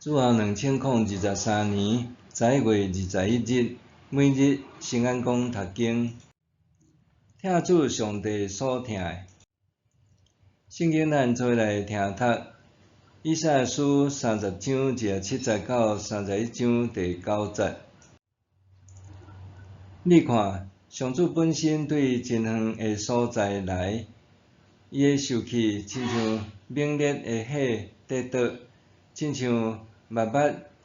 主後2023年11月21日，每日聖安講讀經，疼主上帝所疼的。聖經咱做伙來聽讀，以賽亞書30章27節到31章第9節。你看，上主本身對真遠的所在來，伊的受氣親像猛烈的火佇灼，親像密密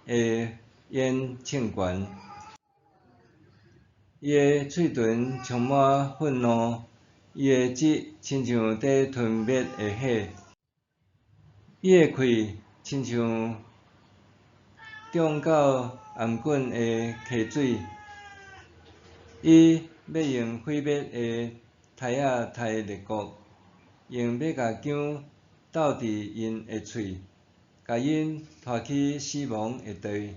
的煙衝懸。伊的喙唇充滿憤怒，伊的舌親像佇吞滅的火，伊的氣親像漲到頷頸的溪水。伊欲用毀滅的刣仔刣列國，用欲共薑鬥佇𪜶的喙，共𪜶拖去死亡的地。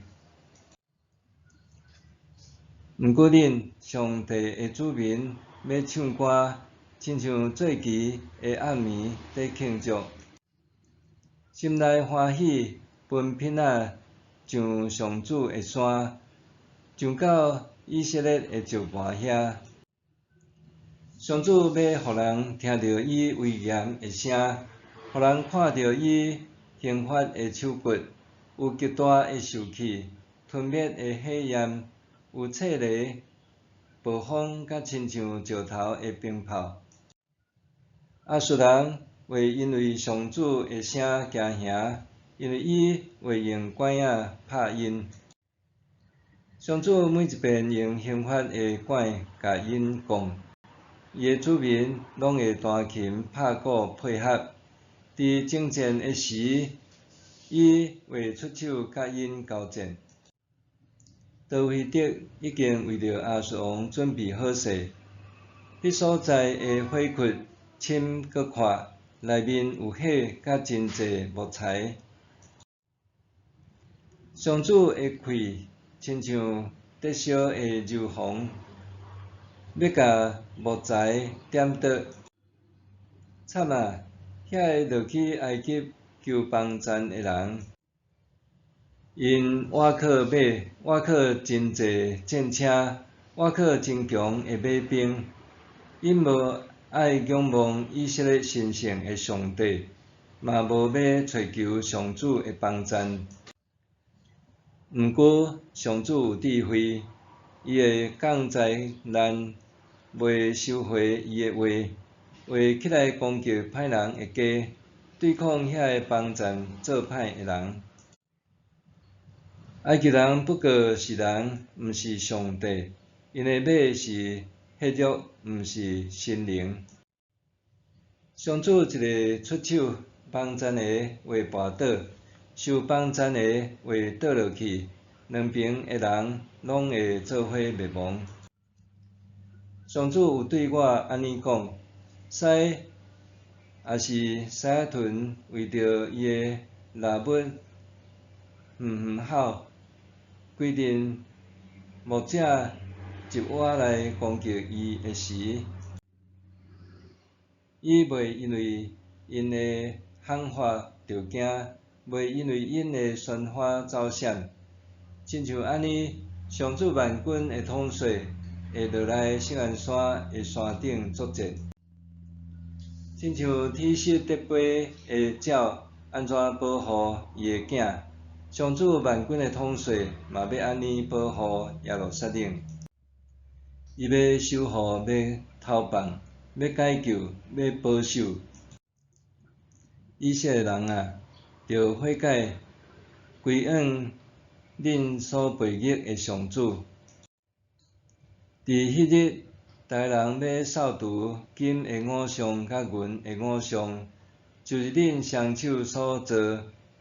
毋過恁上帝的子民欲唱歌，親像節期的暗暝佇慶祝，心內歡喜，奔奔仔上上主的山，上到以色列的石磐遐。上主欲予人聽著伊威嚴的聲，予人看著伊刑罰的手骨，有極大的受氣，吞滅的火焰，有掣雷、暴風，佮親像石頭的冰炮。亞述人會因為上主的聲驚嚇，因為伊會用拐仔拍𪜶。上主每一遍用刑罰的拐共𪜶摃，伊的子民攏會彈琴拍鼓配合。佇征戰的時，伊會出手佮𪜶交戰。多菲德已經為著亞述王準備好勢，彼所在的火窟深閣闊，內面有火佮真濟木材。上主的氣親像佇燒的硫磺，欲共木材點著。慘啊！遐个落去埃及求幫贊的人，𪜶倚靠馬，倚靠真濟戰車，倚靠真強的馬兵，𪜶無愛仰望以色列神聖的上帝，嘛無欲揣求上主的幫贊。毋過上主有智慧，伊會降災難，袂收回伊的話，會起來攻擊歹人的家，對抗遐个幫贊做歹的人。埃及人不過是人，毋是上帝，𪜶的馬是血肉，毋是神靈。上主一个出手，幫贊的會跋倒，受幫贊的會倒落去，兩爿的人攏會做伙滅亡。上主有對我按呢講：獅抑是獅仔豚為著伊的獵物遠遠吼，規陣牧者集倚來攻擊伊的時，伊袂因為𪜶的喊喝著驚，袂因為𪜶的喧譁走閃。親像按呢，上主萬軍的統帥會落來錫安山的山頂作戰。親像鐵穡佇飛的鳥按怎保護伊的囝，上主萬軍的統帥嘛欲按呢保護耶路撒冷。伊欲守護，欲投放，欲解救，欲保守。以色列人啊，著悔改，歸向恁所培育的上主。佇彼日，逐个人欲掃除金的偶像佮銀的偶像，就是恁雙手所造，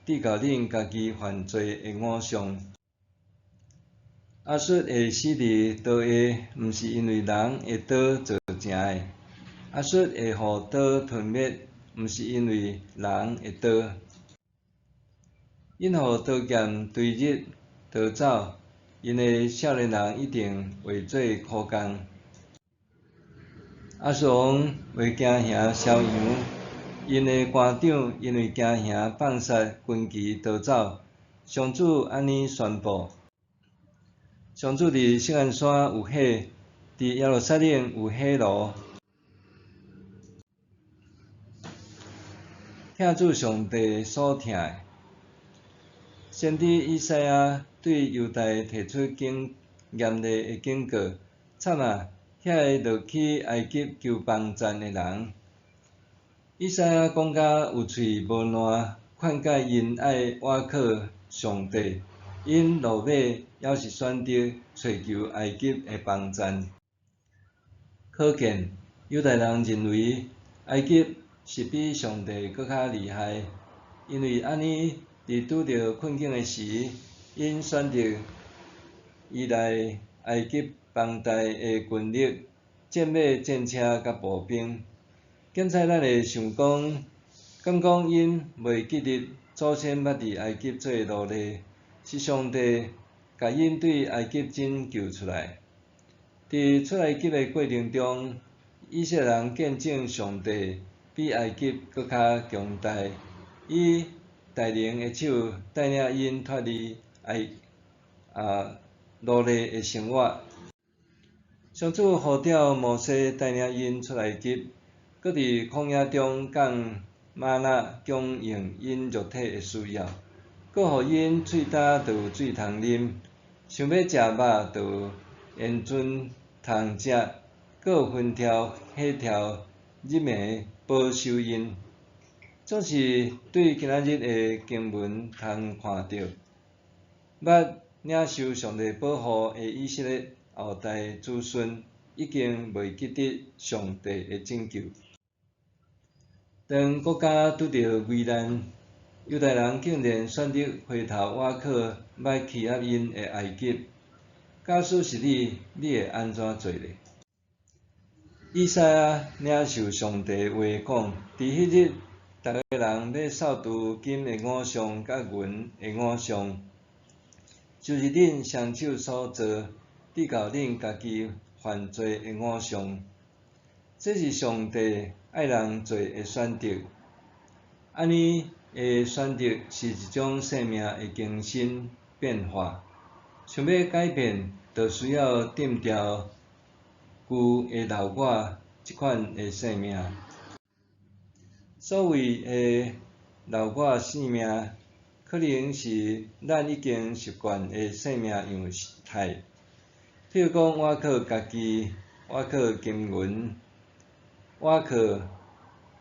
致予恁家己犯罪的偶像。亞述會死佇刀下，毋是因為人的刀造成的；亞述會予刀吞滅，毋是因為人的刀。𪜶予刀劍追入逃走，𪜶的少年人一定畫做苦工。亞述王會驚嚇梟揚，𪜶的官長因為驚嚇放殺軍旗逃走，上主按呢宣布。上主佇錫安山有火，佇耶路撒冷有火爐。疼主上帝所疼的。先知以賽亞對猶大提出警嚴厲的警告：慘啊！遐个落去埃及求幫贊的人。以賽亞講甲有喙無爛，勸誡𪜶愛倚靠上帝，𪜶落尾猶是選擇揣求埃及的幫贊。可見猶大人認為埃及是比上帝閣較厲害，因為按呢，佇拄著困境的時，𪜶選擇依賴埃及龐大的軍力、戰馬、戰車佮步兵。檢採咱會想講，敢講𪜶袂記得祖先捌佇埃及做奴隸，是上帝共𪜶對埃及拯救出來。佇出埃及的過程中，以色列人見證上帝比埃及閣較強大，以大能的手帶領𪜶脫離埃啊奴隸的生活。上主呼召摩西帶領𪜶出埃及，閣佇曠野中降瑪納供應𪜶肉體的需要，閣予𪜶喙焦就有水通啉，想欲食肉就有煙鱒通食，閣有雲柱火柱日暝保守𪜶。總是對今仔日的經文通看著，捌領受上帝保護的以色列後代子孫，已經袂記得上帝的拯救。當國家拄著危難，猶大人竟然選擇回頭倚靠捌欺壓𪜶的埃及。假使是你，你會按怎做咧？以賽亞領受上帝話講，佇彼日，逐个人欲掃除金的偶像佮銀的偶像，就是恁雙手所做，致到恁家己犯罪的偶像。這是上帝愛人做的選擇。按呢的選擇是一種生命的更新變化。想欲改變，就需要扽掉舊的老我這款的生命。所謂的老我生命，可能是咱已經習慣的生命樣態。譬如講，倚靠家己，倚靠金銀，倚靠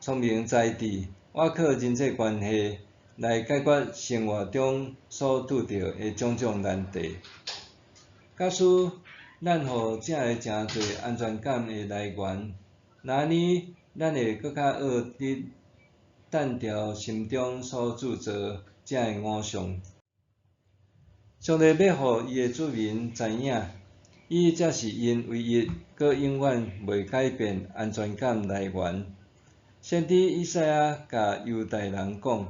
聰明才智，倚靠人際關係來解決生活中所拄著的種種難題。假使咱予這个誠濟安全感的來源，若按呢，咱會閣較學得澹掉心中所鑄造這个偶像。上帝欲予伊的子民知影，伊才是𪜶唯一、閣永遠袂改變安全感來源。先知以賽亞共猶大人講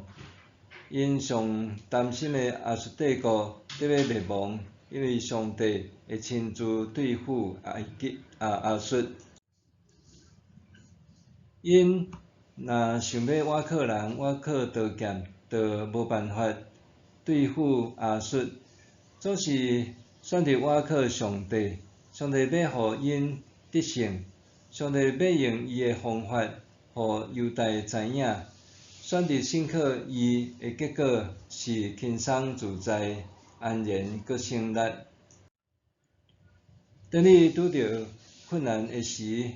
，𪜶上擔心的亞述帝國得欲滅亡，因為上帝會親自對付埃及啊亞述。𪜶若想欲倚靠人、倚靠刀劍，就無辦法對付亞述。總是選擇倚靠上帝，上帝欲予𪜶得勝，上帝欲用伊的方法，予猶大知影，選擇信靠伊的結果是輕鬆自在、安然閣省力。當你拄著困難的時，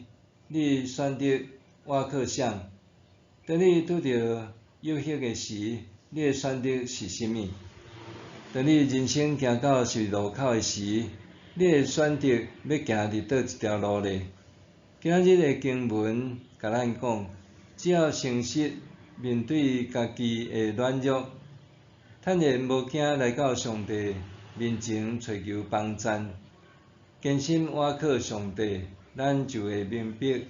你選擇倚靠誰？當你拄著誘惑的時，你的選擇是啥物？當你人生行到十字路口的時，你會選擇欲行佇佗一條路咧？今仔日的經文共咱講，只要誠實面對家己的軟弱，坦然無驚來到上帝面前揣求幫贊，堅心倚靠上帝，咱就會明白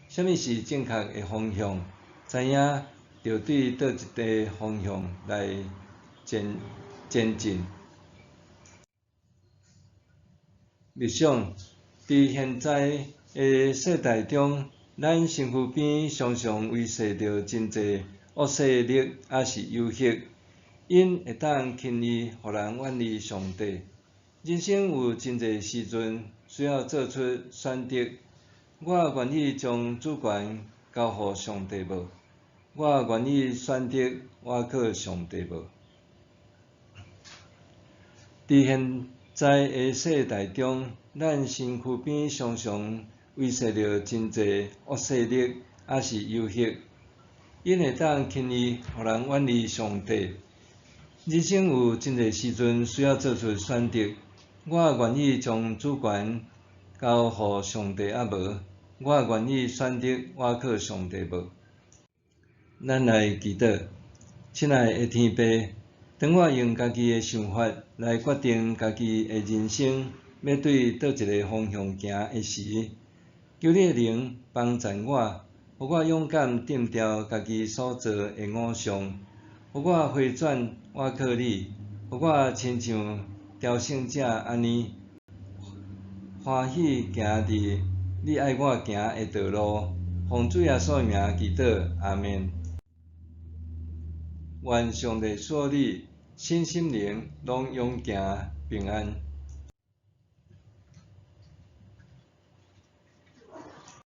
啥物是正確的方向，知影著對佗一个方向來前進。默想，佇現在的世代中，咱身軀邊常常維繫著真濟惡勢力，抑是誘惑， 𪜶會當輕易予人遠離上帝。人生有真濟時陣需要做出選擇，我願意將主權交予上帝無？我願意選擇倚靠上帝無？佇現在的世代中，咱身軀邊常常圍踅著真濟惡勢力，抑是誘惑，𪜶會當輕易予人遠離上帝。人生有真濟時陣需要做出選擇，我願意將主權交予上帝抑無？我願意選擇倚靠上帝無？咱來祈禱，親愛的天父，當我用家己的想法來決定家己的人生欲對佗一个方向行的時，求你的靈幫贊我，予我勇敢搪掉家己所造的偶像，予我回轉倚靠你，予我親像朝聖者按呢歡喜行佇你愛我行的道路。奉主耶穌的名祈禱，阿們。願上帝賜予你身心靈攏勇健平安。